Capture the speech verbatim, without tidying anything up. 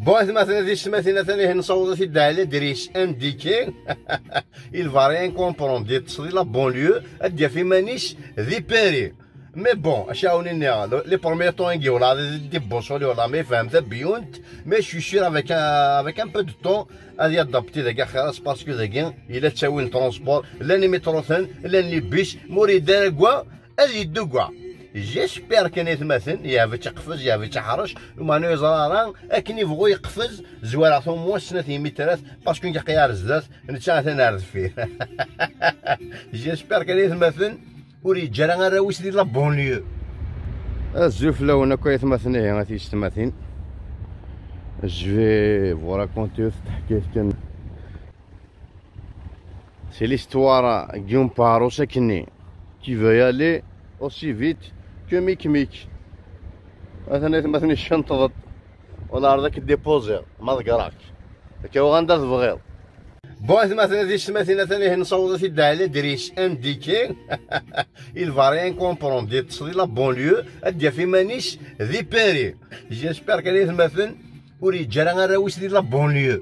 Bon, atmaten, ad yesmatin, atan ihi nessaweḍ-it-id Ɛli Dris indiqué. Il va rien comprendre, yeṭṭes di la banlieue, ad d-yaf iman-is di Paris. Mais bon, acu ara wen-iniɣ, le, les premiers temps, igi, wala, des, des boussons, wala, mais femme, c'est bien, mais je suis sûr avec un, avec un peu de temps, ad y adapter dagi axir-as, parce que dagi, il est de transport, llan imétroten, llan les bus, ma ur yeddi ara deg wa, ad yeddu deg wa. J'espère kan, atmaten, yeɛbed iqfez, yeɛbed aḥrec, meɛna ur yeẓri ara akken yebɣu yeqfez, zwareɣ-t au moins snat yimitarat, parce que ngeq ar zdat, netta atan ar deffir. J'espère kan, atmaten, ur yeǧǧi ara arraw-is di la banlieue. Azul fell-awen akk, ay atmaten, ihi, a tiyessetmatin. Je vais vous raconter taḥkayt kan. C'est l'histoire d'un paros akkenni qui veut y aller aussi vite que Mick Mick. Atan, ay atmaten, yeccenṭeḍ-d. Wala, ɛreḍ ad k-déposer, ma ḍeggreɣ-k. Akka uɣal anda tebɣiḍ. Bon, atmaten, ad yesmatin, atan ihi nessaweḍ-it-id Ɛli Dris indiqué. Il va rien comprendre, yeṭṭes di la banlieue, ad d-yaf iman-is di Paris. J'espère kan, atmaten, ur yeǧǧi ara arraw-is di la banlieue.